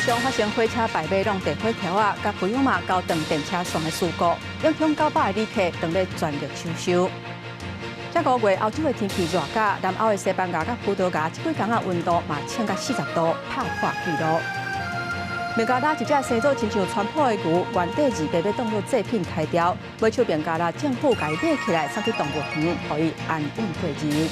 上發生火車敗馬挵電火柱仔，共普悠瑪鉤斷電車線的事故，影響900个旅客當咧全力搶修。這個月歐洲的天氣熱甲，南歐的西班牙佮葡萄牙這幾工仔溫度嘛衝到40度，拍破紀錄。孟加拉一隻生做親像川普的牛，原底200欲當做祭品刣掉，尾手孟加拉政府共伊買起來送去動物園，予伊安穩過日。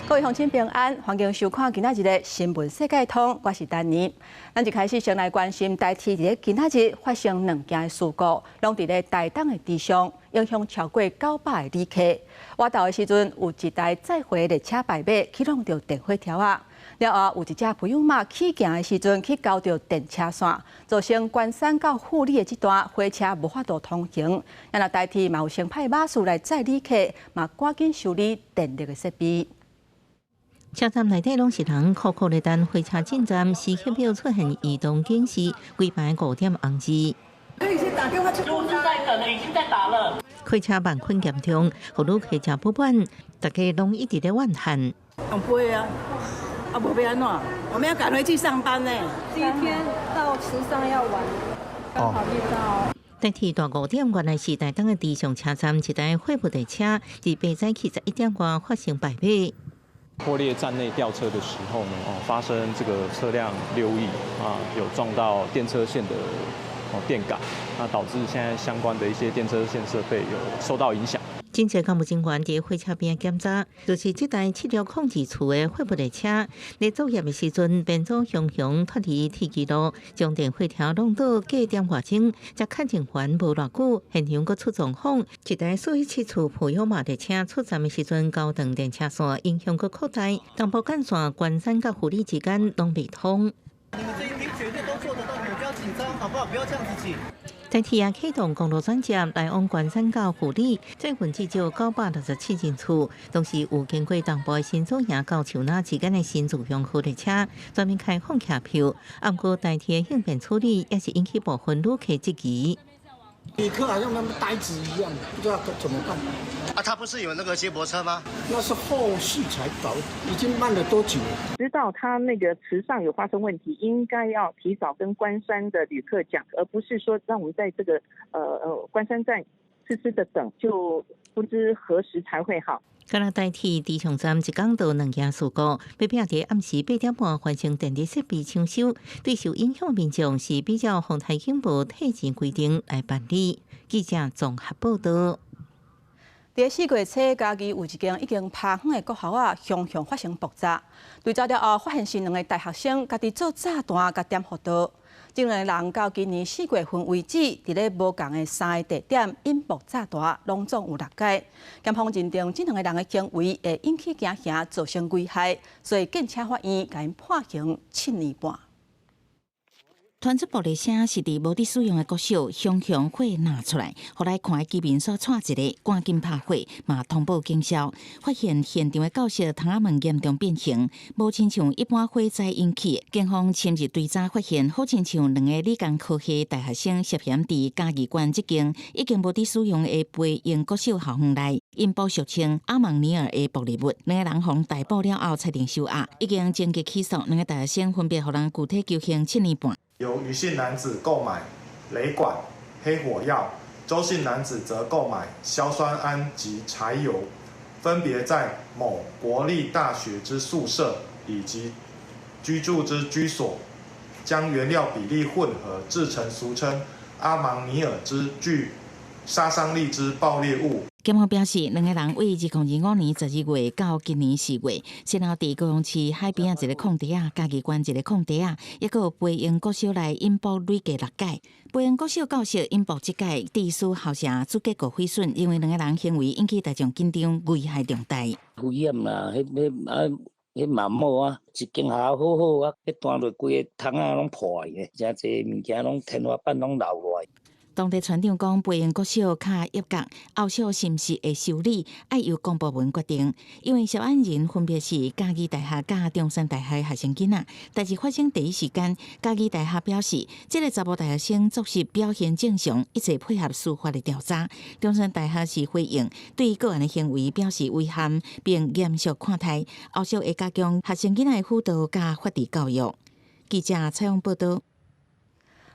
各位鄉親平安，歡迎收看今仔日的新聞世界通，我是丹妮。咱一開始先來關心台鐵佇咧今仔日發生兩件事故，攏佇咧台東的池上，影響超過900个旅客。倚晝的時陣，有一台載貨列車敗馬去挵著電火柱仔，了後有一隻普悠瑪起行的時陣去鉤著電車線，造成關山到富里的這段火車無法度通行。啊，台鐵嘛有先派馬術來載旅客，嘛趕緊修理電力的設備。車站內底攏是人，苦苦咧等火車進站，時刻表出現移動警示，規排五點紅字。可以先打電話去。就是在等了，已經在打了。客車萬困嚴重，予旅客誠不滿，大家攏一直咧怨嘆。用飛啊，啊無欲按怎？我們要趕回去上班呢。第一天到池上要晚，剛好遇到。台鐵大五點，原來是台東的池上車站一台貨物列車，佇白早起11點外發生敗馬。破裂站內吊車的時候呢，哦，發生這個車輛溜逸啊，有撞到電車線的哦電桿，那導致現在相關的一些電車線設備有受到影響。警察幹部警員佇火車邊檢查，就是這台7602次的貨物列車，咧作業的時陣，變做雄雄脫離鐵軌路，將電火柱挵倒過點外鐘，才確認完無偌久，現場閣出狀況，一台417次普悠瑪列車出站的時陣，鉤斷電車線，影響閣擴大，東部幹線關山佮富里之間攏袂通。你們這一批絕對都做得到，你們不要緊張，好不好？不要這樣子擠。台鐵也啟動公路轉接來往關山到富里，載運至少967人次。同時有經過東部的新祖營到樹林之間的新自強號列車全面開放客票。毋過台鐵應變處理也是引起部分旅客質疑。旅客好像那麼呆子一樣，不知道怎麼辦。啊，他不是有那個接駁車嗎？那是後續才搞，已經慢了多久？知道他那個池上有發生問題，應該要提早跟關山的旅客講，而不是說讓我們在這個關山站痴痴的等，就不知何時才會好。敢若台鐵池上站一工就兩件事故，欲拼佇暗時8點半完成電力設備搶修，對受影響民眾是比照風颱警報提前規定來辦理。記者綜合報道。佇4月初，嘉義有一間已經拍遠的國校仔，雄雄發生爆炸。對走了後，發現是兩个大學生家己做炸彈，共點予著。這兩个人到今年4月份為止，佇咧無仝的三个地點引爆炸彈，攏總有六擺。檢方認定這兩个人的行為會引起驚嚇，造成危害，所以建請法院共𪜶判刑7年半。傳出爆裂聲是佇無佇使用的國小，熊熊火若出來，予來看的居民煞掣一下，趕緊拍火，嘛通報警消。發現現場的教室窗仔門嚴重變形，無親像一般火災引起。警方深入追查發現，好親像兩個理工科系大學生涉嫌佇嘉義縣這間已經無佇使用的培英國小校園內引爆俗稱阿蒙尼爾的爆裂物，兩個人予逮捕了後，裁定收押，已經偵結起訴，兩个大學生分別予人具體求刑7年半。由余姓男子購買雷管、黑火藥，周姓男子則購買硝酸銨及柴油，分別在某國立大學之宿舍以及居住之居所，將原料比例混合製成俗稱阿芒尼爾之具殺傷力之爆裂物。檢方表示，兩个人為2025年12月到今年4月，先後佇高雄市海邊仔一个空地仔、嘉義縣一个空地仔，抑閣有培英國小內引爆累計六擺。培英國小教室引爆這擺，致使校舍主結構毀損，認為兩个人行為引起大眾緊張，危害重大。危險啦！彼彼啊，彼嘛無啊，一間學校好好啊，彼彈落規个窗仔攏破去，誠濟物件攏天花板攏流落來。當地村長講，培英國小較入角，後續是毋是會修理，愛由公部門決定。因為涉案人分別是嘉義大學佮中山大學學生囡仔，代誌發生第一時間，嘉義大學表示，這个查埔大學生作息表現正常，一切配合司法的調查。中山大學是回應，對個案的行為表示遺憾，並嚴肅看待，後續會加強學生囡仔的輔導佮法治教育。記者採訪報道。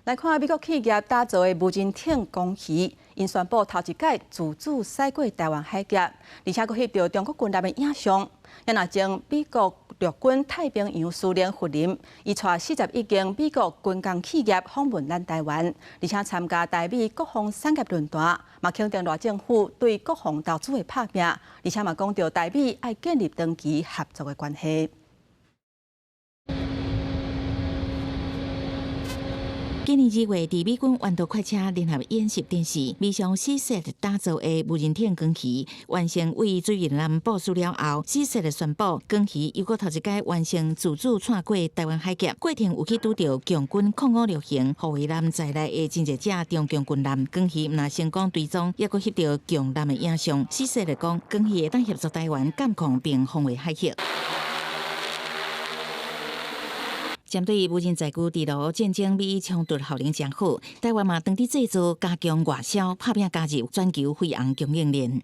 來看美國企業打造的無人艇龔魚，𪜶宣布頭一擺自主駛過臺灣海峽，而且閣翕著中國軍艦的影像。若前美國陸軍太平洋司令弗林，伊帶41間美國軍工企業訪問咱臺灣，而且參加台美國防產業論壇，嘛肯定賴政府對國防投資的拍拚，而且嘛講著台美愛建立長期合作的關係。今年2月，佇美軍彎道快車聯合演習展示，美商 SeaSat 打造的無人艇龔魚完成對水面艦部署了後，SeaSat 宣布龔魚又閣頭一擺完成自主竄過臺灣海峽，過程有去拄著共軍05六型護衛艦在內的真濟隻中共軍艦，龔魚毋但成功追蹤，猶閣翕著共艦的影像。SeaSat 講，龔魚會當協助臺灣監控並防衛海域。針對無人載具佇陸戰爭美伊衝突效能誠好，臺灣嘛當佇製造加強外銷，拍拚加入全球飛航供應鏈。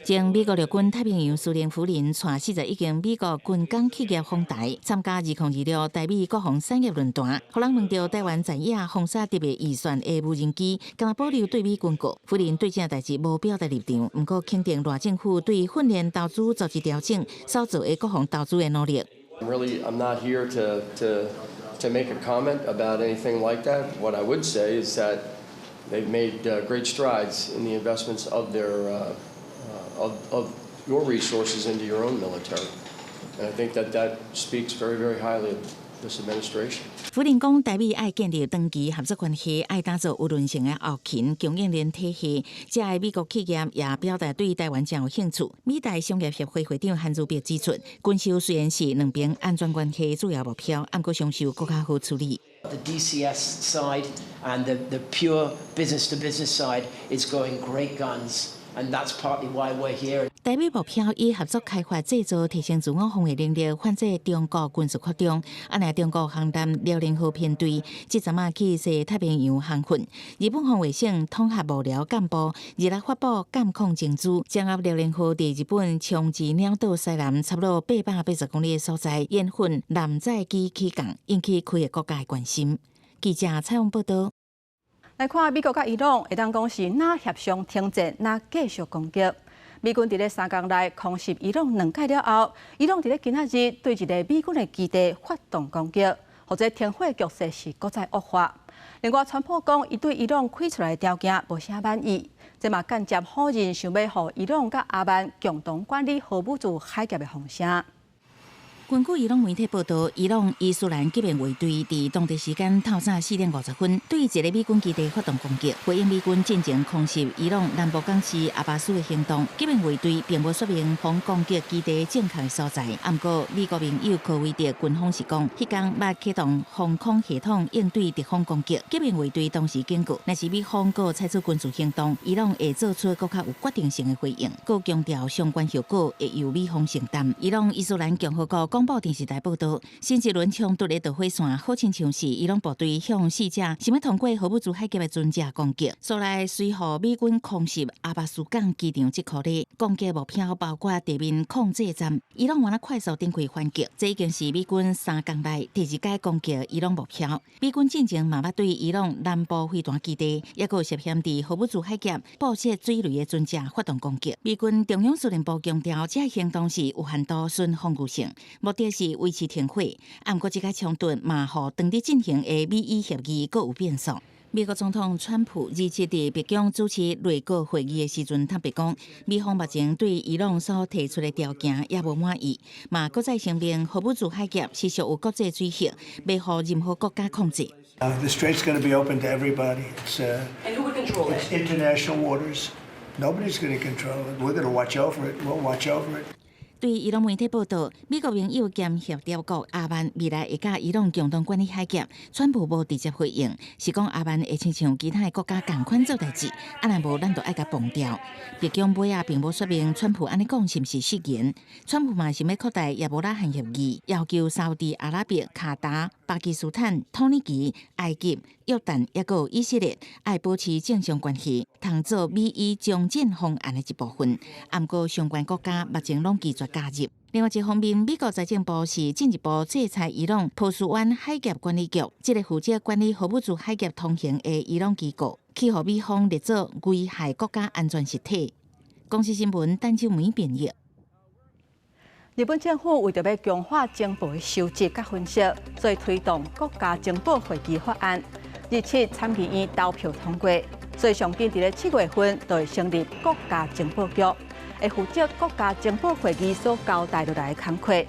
前美國陸軍太平洋司令弗林帶41間美國軍工企業訪台，參加2026台美國防產業論壇，予人問著臺灣在野封殺特別預算的無人機，敢若保留對美軍購。弗林對這代誌無表達立場，毋過肯定賴政府對訓練投資組織調整所做的國防投資的努力。 Really, I'm not here to make a comment about anything like that. What I would say is that they've made great strides in the investments of your resources into your own military. And I think that that speaks very, very highly of this administration. 弗林講，台美愛建立長期合作關係，愛打造有韌性的後勤供應鏈體系。遮的美國企業也表達對臺灣誠有興趣。美台商業協會會長韓如碧指出，軍售雖然是兩邊安全關係主要目標，毋過商售閣較好處理。 The DCS side and the pure business to business side is going great guns, and that's partly why we're here. 台美目標以合作開發製造提升自我防衛能力，反制中國軍事擴張。啊，若中國航艦遼寧號編隊，這陣仔去西太平洋航訓。日本防衛省統合幕僚幹部26發布監控證據，掌握遼寧號佇日本沖之鳥島西南差不多880公里的所在，演訓艦載機起降，引起規个國家的關心。記者採訪報導。來看美國佮伊朗，會當講是若協商停戰，若繼續攻擊。美軍佇咧3工內空襲伊朗兩擺了後，伊朗佇咧今仔日對一個美軍的基地發動攻擊，予這停火局勢是閣再惡化。另外，川普講，伊對伊朗開出來的條件無啥滿意，這嘛間接否認想欲予伊朗佮阿曼共同管理荷姆茲海峽的風聲。根據伊朗媒體報道，伊朗伊斯蘭革命衛隊佇當地時間透早4點50分，對一個美軍基地發動攻擊，回應美軍進前空襲伊朗南部港市阿巴斯的行動。革命衛隊並無說明予攻擊基地正確的所在。毋過，美國盟友科威特軍方是講，彼工捌啟動防空系統應對敵方攻擊。革命衛隊當時警告，若是美方閣採取軍事行動，伊朗會做出閣較有決定性的回應，閣強調相關後果會由美方承擔。伊朗伊斯蘭共和國廣播電視台報道，新一輪衝突的導火線，好親像是伊朗部隊向四隻想欲通過荷姆茲海峽的船隻攻擊，所來隨予美軍空襲阿巴斯港機場這箍咧，攻擊目標包括地面控制站。伊朗嘛快速展開反擊，這已經是美軍3工內第二擺攻擊伊朗目標。美軍進前嘛捌對伊朗南部飛彈基地，抑閣涉嫌佇荷姆茲海峽布設水雷的船隻發動攻擊。美軍中央司令部強調，這行動是有限度純防禦性，目的是維持停火。毋過，這個衝突嘛，予當佇進行的美伊協議閣有變數。美國總統川普27佇白宮主持內閣會議的時陣，坦白講，美方目前對伊朗所提出的條件猶無滿意，嘛閣再聲明，荷姆茲海峽是屬於國際水域，袂予任何國家控制。 The strait's going to be open to everybody. It's international waters. Nobody's going to control it. We're going to watch over it. We'll watch over it. 對伊朗媒體報道，美國盟友兼協調國阿曼未來會佮伊朗共同管理海峽，川普無直接回應，是講阿曼會親像其他的國家仝款做代誌，啊若無咱就愛共崩掉。白宮尾仔並無說明川普按呢講是毋是失言，川普嘛想欲擴大葉波拉罕協議，要求沙烏地阿拉伯、卡達、巴巴基斯坦、土耳其、埃及、約旦，抑閣有以色列，愛保持正常關係，通做美伊終戰方案的一部分。毋過相關國家目前攏拒絕加入。另外一方面，美國財政部是進一步制裁伊朗波斯灣海峽管理局，這個負責管理荷姆茲海峽通行的伊朗機構，去予美方列做危害國家安全實體。公視新聞陳秋梅編譯。日本政府為著欲強化情報的收集佮分析，所以推動國家情報會議法案，日七參議院投票通過，所以上緊佇咧7月份就會成立國家情報局，會負責國家情報會議所交代落來的工課。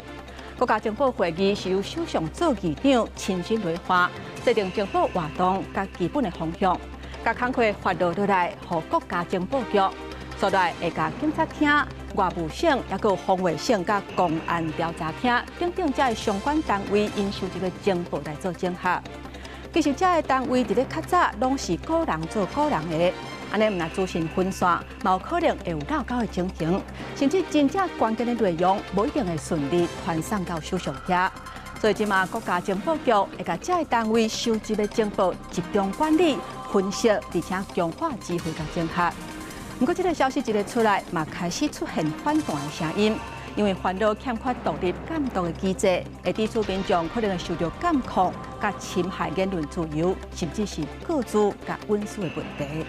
國家情報會議是由首相做議長親身來話，制定情報活動佮基本的方向，共工課發落落來，予國家情報局，所來會共檢察廳、外務省、抑閣有防衛省佮公安調查廳等等這个相關單位，𪜶收集的情報來做整合。其實這个單位佇咧較早攏是個人做個人的，按呢毋但資訊分散，嘛有可能會有漏勾的情形，甚至真正關鍵的內容無一定會順利傳送到首相遐。所以這馬國家情報局會共這个單位收集的情報集中管理、分析，而且強化指揮佮整合。毋過，這个消息一个出來，嘛開始出現反彈的聲音，因為煩惱欠缺獨立監督的機制，會致使民眾可能會受到監控、佮侵害言論自由，甚至是個資佮隱私的問題。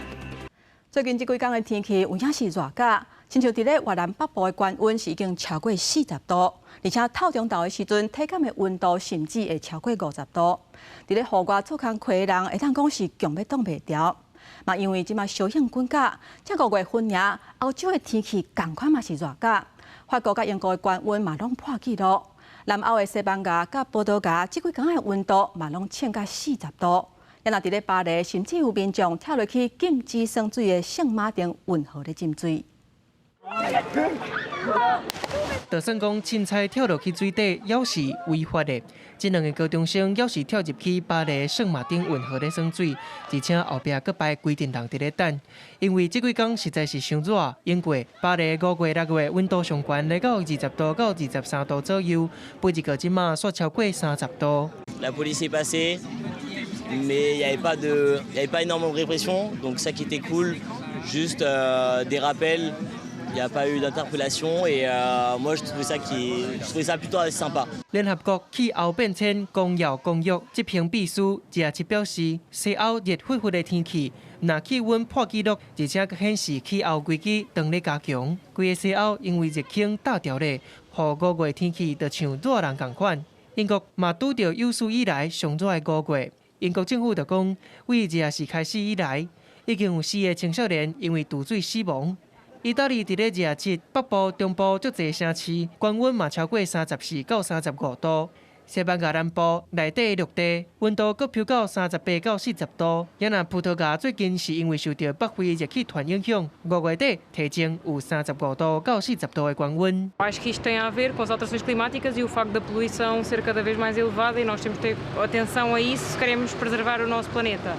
最近這幾工的天氣有影是熱甲，親像佇咧越南北部的高溫是已經超過40度，而且透中晝的時陣，體感的溫度甚至會超過50度。佇咧戶外做工課的人，會當講是強欲擋袂牢。嘛，因為這馬燒興滾甲，這5月份爾，歐洲的天氣仝款嘛是熱甲，法國佮英國的高溫嘛攏破紀錄。南歐的西班牙佮葡萄牙，這幾工的溫度嘛攏衝甲40度。啊若佇咧巴黎，甚至有民眾跳落去禁止耍水的聖馬丁運河咧浸水。就算講凊彩跳落去水底，猶是違法的。這兩个高中生猶是跳入去巴黎聖馬丁運河咧耍水，而且後壁閣擺規陣人佇咧等。因為這幾工實在是傷熱，英國巴黎5月、6月溫度上懸來到20度到23度左右，每一個這馬煞超過30度。 La police est passée, mais il y avait pas énormément de répression, donc ça qui était cool, juste des rappels. Il n'y a pas eu d'interpellation et moi je trouvais ça plutôt assez sympa. 聯合國氣候變遷公約公約執行秘書27表示，西歐熱沸沸的天氣，若氣溫破紀錄，而且閣顯示氣候危機當咧加強。規個西歐因為熱氣罩牢咧，予5月天氣就像熱人仝款。英國嘛拄著有史以來上熱的5月。英國政府就講，對24開始以來，已經有四个青少年因為墜水死亡。意大利佇咧27北部、中部足濟城市，高溫嘛超過34到35度。西班牙南部內底陸地溫度閣飆到38到40度。也若葡萄牙最近是因為受著北非熱氣團影響，5月底提前有35度到40度的高溫。 Acho que isto tem a ver com as alterações climáticas e o facto da poluição ser cada vez mais elevada e nós temos que ter atenção a isso se queremos preservar o nosso planeta.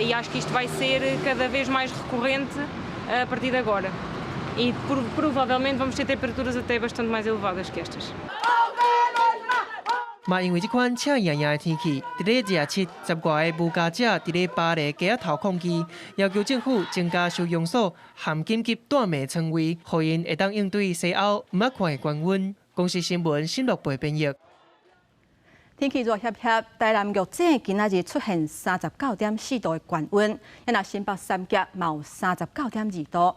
E acho que isto vai ser cada vez mais recorrente a partir de agora. E provavelmente vamos ter temperaturas até bastante mais elevadas que estas. 嘛，因為這款赤炎炎的天氣，佇咧2710外个無家者佇咧巴黎街仔頭抗議，要求政府增加收容所含緊急斷命床位，予𪜶會當應對西歐毋捌看的高溫。公視新聞新樂貝編譯。天氣熱煕煕，台南玉井今仔日出現39.4度的高溫，啊若新北三峽嘛有39.2度。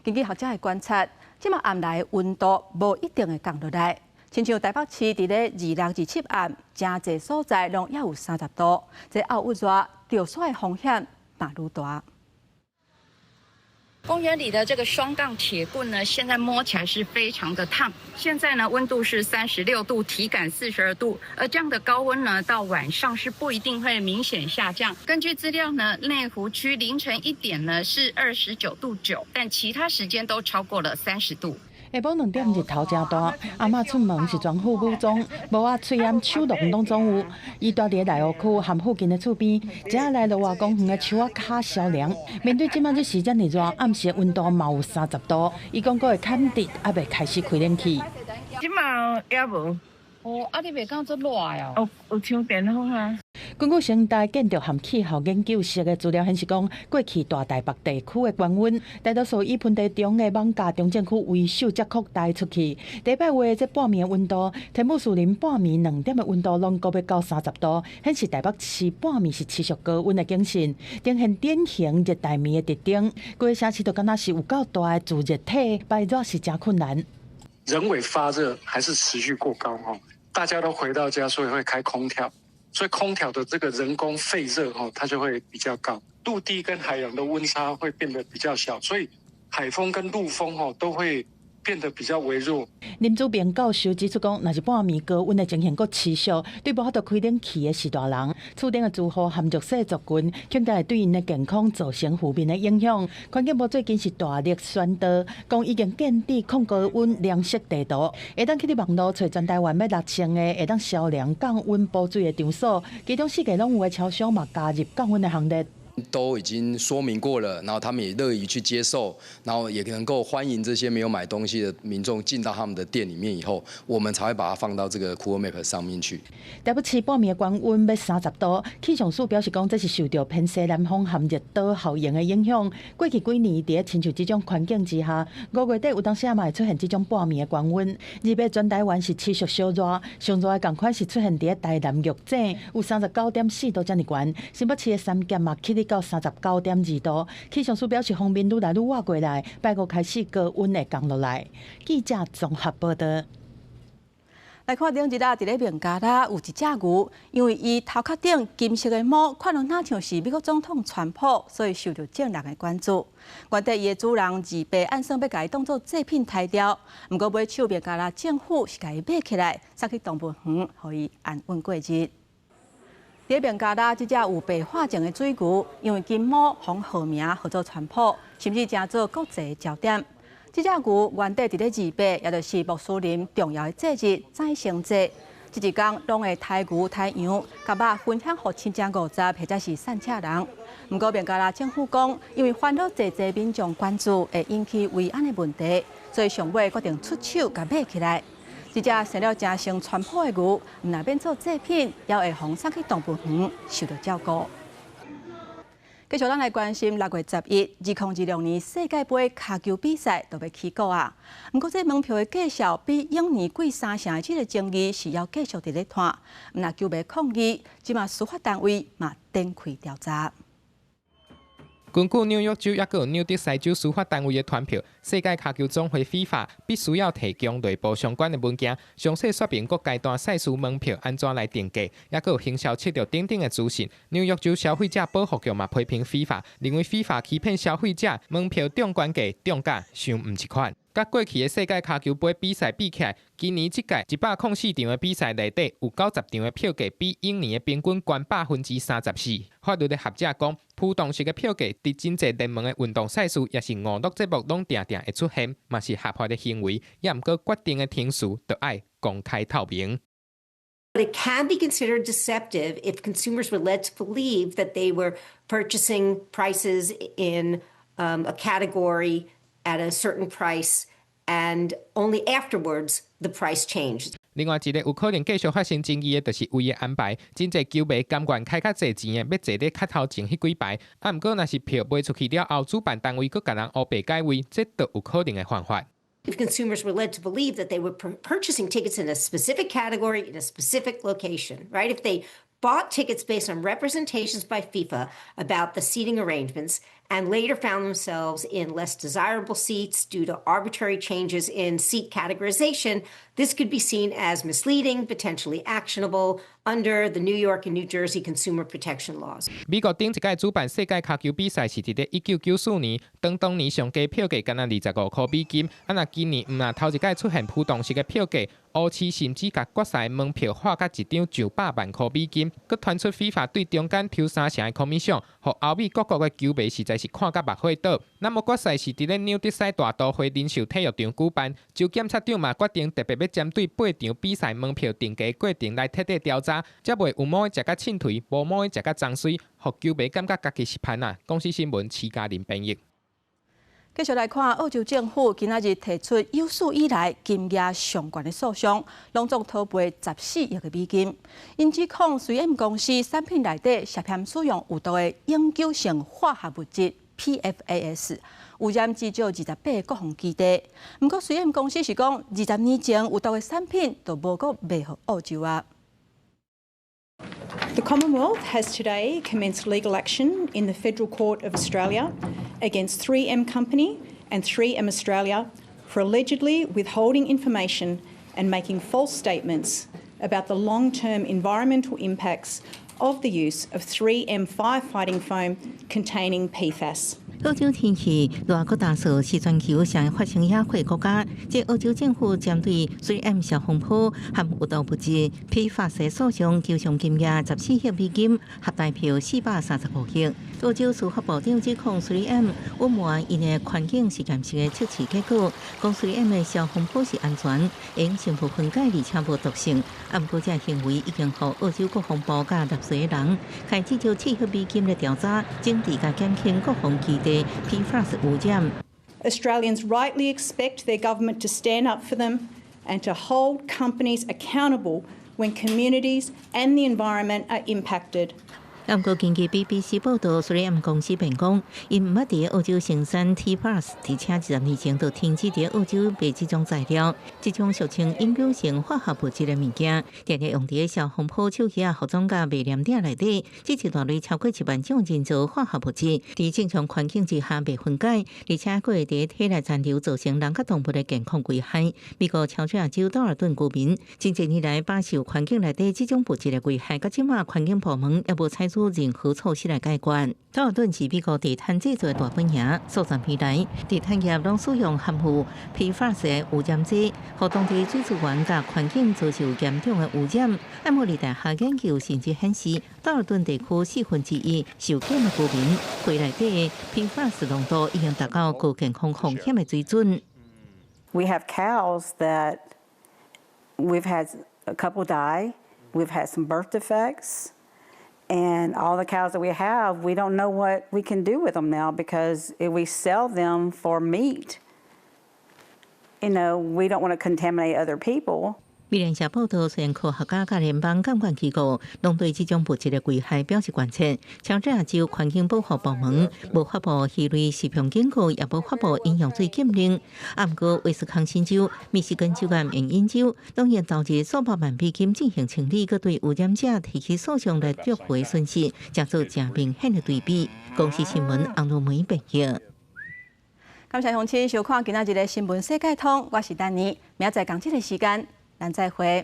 根據學者的觀察，這馬暗來的溫度無一定會降落來。親像台北市佇咧26、27暗，誠濟所在攏猶有30度，這漚鬱熱，著雪的風險嘛愈大。公園裡的這個雙槓鐵棍呢，現在摸起來是非常的燙。現在呢，溫度是36度，體感42度。而這樣的高溫呢，到晚上是不一定會明顯下降。根據資料呢，內湖區凌晨1點呢是29.9度，但其他時間都超過了30度。下晡2點日頭誠大，阿嬤出門是全副武裝，帽仔、喙罨、手籠攏總有。伊蹛佇內湖區和附近的厝邊，這下來落外公園的樹仔較消涼。面對這馬日時遮爾熱，暗時溫度嘛有30度，伊講閣會崁佇，猶未開始開冷氣。這馬猶無，哦，啊，你袂感覺足熱哦？哦，有充電好啊。根據成大建築和氣候研究室的資料顯示，講過去大台北地區的高溫，大多數以盆地中的艋舺中正區為首，才擴大出去。禮拜五的這半暝溫度，天母樹林半暝2點的溫度攏閣欲到30度，顯示台北市半暝是持續高溫的警訊，呈現典型熱帶暝的特徵。規个城市都敢若是有夠大的聚熱體，排熱是誠困難。人為發熱還是持續過高？大家都回到家，所以會開空調。所以空調的這個人工費熱哦，它就會比較高。陸地跟海洋的溫差會變得比較小，所以海風跟陸風哦都會變得比較微弱。林祖平教授指出講，若是半暝高溫的情形閣持續，對無法度開冷氣的序大人，厝頂的住戶和弱勢族群，肯定會對𪜶的健康造成負面的影響。環境部最近是大力宣導，講已經建置抗高溫涼色地圖，會當去佇網路揣全台灣欲落成的，會當消涼降溫補水的場所，其中四界攏有的超商嘛加入降溫的行列。都已經說明過了，然後他們也樂於去接受，然後也能夠歡迎這些沒有買東西的民眾進到他們的店裡面以後，我們才會把它放到這個 Cool Map 上面去。台北市半暝的高溫欲30度，氣象署表示講，這是受著偏西南風和熱島效應的影響。過去幾年佇咧親像這種環境之下，5月底有當時嘛會出現這種半暝的高溫。二八全台灣是持續燒熱，上熱的仝款是出現佇咧台南玉井，有39.4度遮爾懸。新北市的三峽嘛起咧到39.2度。氣象署表示，鋒面愈來愈倚過來，拜五開始高溫會降落來。記者綜合報道。來看頂日啊，佇咧孟加拉有一隻牛，因為伊頭殼頂金色的毛，看落若像是美國總統川普，所以受著眾人的關注。原底伊的主人二伯按算欲共伊當做祭品刣掉，毋過尾手孟加拉政府是共伊買起來，送去動物園，予伊安穩過日。佇孟加拉，這隻有白化症的水牛，因為金毛予號名號做川普，甚至成做國際的焦點。這隻牛原底佇咧二八，也就是穆斯林重要的節日宰牲節，這一工攏會刣牛刣羊，共肉分享予親情五十或者是散赤人。毋過孟加拉政府講，因為煩惱濟濟民眾關注，會引起維安的問題，所以上尾決定出手共買起來。這隻生了誠像川普的牛，毋但免做祭品，也會予送去動物園受到照顧。繼續，咱來關心6月11，2026年世界盃跤球比賽就欲起鼓啊！毋過，這門票的價數比往年貴三成的這个爭議是猶繼續佇咧拖。毋但球迷抗議，這馬司法單位嘛展開調查。根據紐約州抑閣有紐澤西州司法單位的傳票，世界跤球總會 FIFA 必須要提供內部相關的文件，詳細說明各階段賽事門票按怎來定價，抑閣有行銷策略等等的資訊。紐約州消費者保護局嘛批評 FIFA，認為 FIFA 欺騙消費者，門票中懸價中甲傷毋一款。佮過去的世界跤球杯比賽比起來，今年這屆104場的比賽內底有90場的票價比往年的平均懸34%。法律的學者講，浮動式的票價佇真濟聯盟的運動賽事，抑是娛樂節目攏定定會出現，嘛是合法的行為。也毋過決定的程序著愛公開透明。 But it can be considered deceptive if consumers were led to believe that they were purchasing prices in a category at a certain price, and only afterwards the price changed. 另外一个有可能繼續發生爭議的，就是位的安排。真濟球迷甘願開較濟錢的，欲坐佇較頭前彼幾排。啊，毋過若是票賣出去了後，主辦單位閣共人烏白改位，這都有可能會犯法。 If consumers were led to believe that they were purchasing tickets in a specific category in a specific location, right? If they bought tickets based on representations by FIFA about the seating arrangements and later found themselves in less desirable seats due to arbitrary changes in seat categorization, this could be seen as misleading, potentially actionable under the New York and New Jersey consumer protection laws. 美國頂一屆主辦世界跤球比賽是佇咧1994年，當當年上低票價干焦25塊美金。啊，若今年毋但頭一屆出現浮動式的票價，烏市甚至共決賽門票劃甲一張上百萬塊美金，閣傳出 FIFA 對中間抽三成的 commission，予歐美各國的球迷實在是看甲目火倒。那麼決賽是佇咧紐澤西大都會人壽體育場舉辦，州檢察長嘛決定特別欲針對八場比賽門票定價過程來徹底調查，才袂有某食甲凊槌，無某食甲髒媠，予球迷感覺家己是歹啊。公視新聞徐嘉玲編譯。繼續來看，澳洲政府今仔日提出有史以來金額上懸的訴訟，攏總討賠14億的美金。𪜶指控 3M 公司產品內底涉嫌使用有毒的永久性化學物質 PFAS，污染至少28個國防基地。毋過 3M 公司是講，20年前有毒的產品就無閣賣予澳洲啊。 The Commonwealth has today commenced legal action in the Federal Court of Australia against 3M Company and 3M Australia for allegedly withholding information and making false statements about the long-term environmental impacts of the use of 3M firefighting foam containing PFAS. 澳洲天氣熱閣焦燥，是全球上發生野火國家。這澳洲政府針對 3M 消防鋪含有毒物質 PFAS 訴訟，求償金額14億美金，合台票435億。澳洲司法部長指控 3M 隱瞞𪜶的環境實驗室的測試結果，講 3M 的消防鋪是安全，會生物分解而且無毒性。啊，毋過這行為已經予澳洲國防部佮納稅人開至少7億美金的調查，整治佮減輕國防基地 PFAS 污染。 Australians rightly expect their government to stand up for them and to hold companies accountable when communities and the environment are impacted. 毋過根據 BBC 報道，3M 公司辯講，𪜶毋捌佇澳洲生產 PFAS，而且20年前就停止佇澳洲賣這種材料。這種俗稱永久性化學物質的物件，定定用佇消防鋪、手機仔、服裝佮賣黏鼎內底。這一大類超過1萬種人造化學物質，佇正常環境之下袂分解，而且閣會佇體內殘留，造成人佮動物的健康危害。美國喬治亞州道爾頓居民，真濟年來飽受環境內底這種物質的危害，到這馬環境部門猶無採取任何措施來解決。道爾頓是美國地毯製作的大本營，數十年來，地毯業攏使用含有 PFAS 的污染劑，予當地水資源佮環境遭受嚴重的污染。愛默里大學研究甚至顯示，道爾頓地區1/4受檢的居民，血內底 PFAS 濃度已經達到高健康風險的水準。 We have cows that we've had a couple die. We've had some birth defects. And all the cows that we have, we don't know what we can do with them now because if we sell them for meat, we don't want to contaminate other people. 美聯社報道，雖然科學家佮聯邦監管機構攏對這種物質的危害表示關切，喬治亞州環境保護部門無發布魚類食品警告，也無發布飲用水禁令。啊，毋過威斯康辛州、密西根州佮緬因州，當然投入數百萬美金進行清理，閣對污染者提起訴訟來追回損失，誠做誠明顯的對比。公視新聞洪如梅編譯。感謝鄉親收看今仔日的新聞世界通，我是丹妮，明仔載仝這个時間，咱再會。